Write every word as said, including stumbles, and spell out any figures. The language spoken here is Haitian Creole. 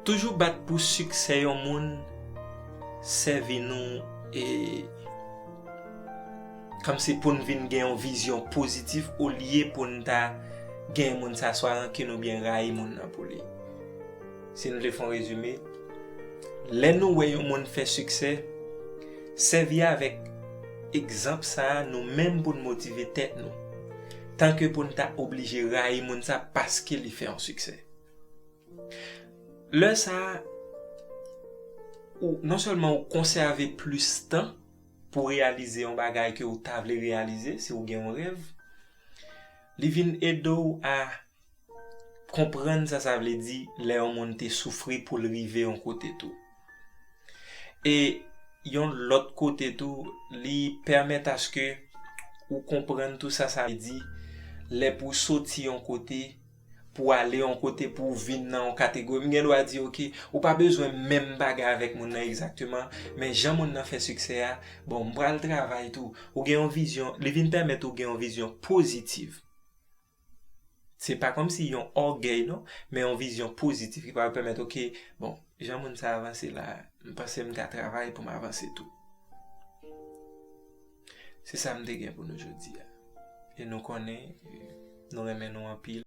Toujou bat pou siksè yon moun sèvi nou e kòmsi pou n vin gen yon vizyon pozitif olye pou n ta gen moun sa swa rankin oubyen rayi moun nan pou li. Si nou vle fè yon rezime, lè nou wè yon moun fè siksè, sèvi avèk egzanp sa a nou menm pou n motive tèt nou, tanke pou n ta oblije rayi moun sa paske li fè yon siksè. Lè sa a, ou non sèlman ou konsève plis tan pou reyalize yon bagay ke ou ta vle reyalize, si ou gen yon rèv, li vin ede w a konprann sa sa vle di lè yon moun te soufri pou l rive yon kote tou. E yon lòt kote tou, li pèmèt aske ou konprann tou sa sa vle di lè pou w soti yon kote, pou w ale yon kote, pou w vin nan yon kategori. M gen dwa di, oke, ou pa bezwen menm bagay avèk moun nan egzakteman, men jan moun nan fè siksè a, bon, m pral travay tou. Ou gen yon vizyon, li vin pèmèt ou gen yon vizyon pozitiv. Se pa kòmsi yon ògèy, non, men yon vizyon pozitif ki pral pèmèt, oke, bon, jan moun sa avanse la, m panse m ka travay pou m avanse tou. Se sa m te gen pou nou jodi a. E nou konnen, nou renmen nou anpil,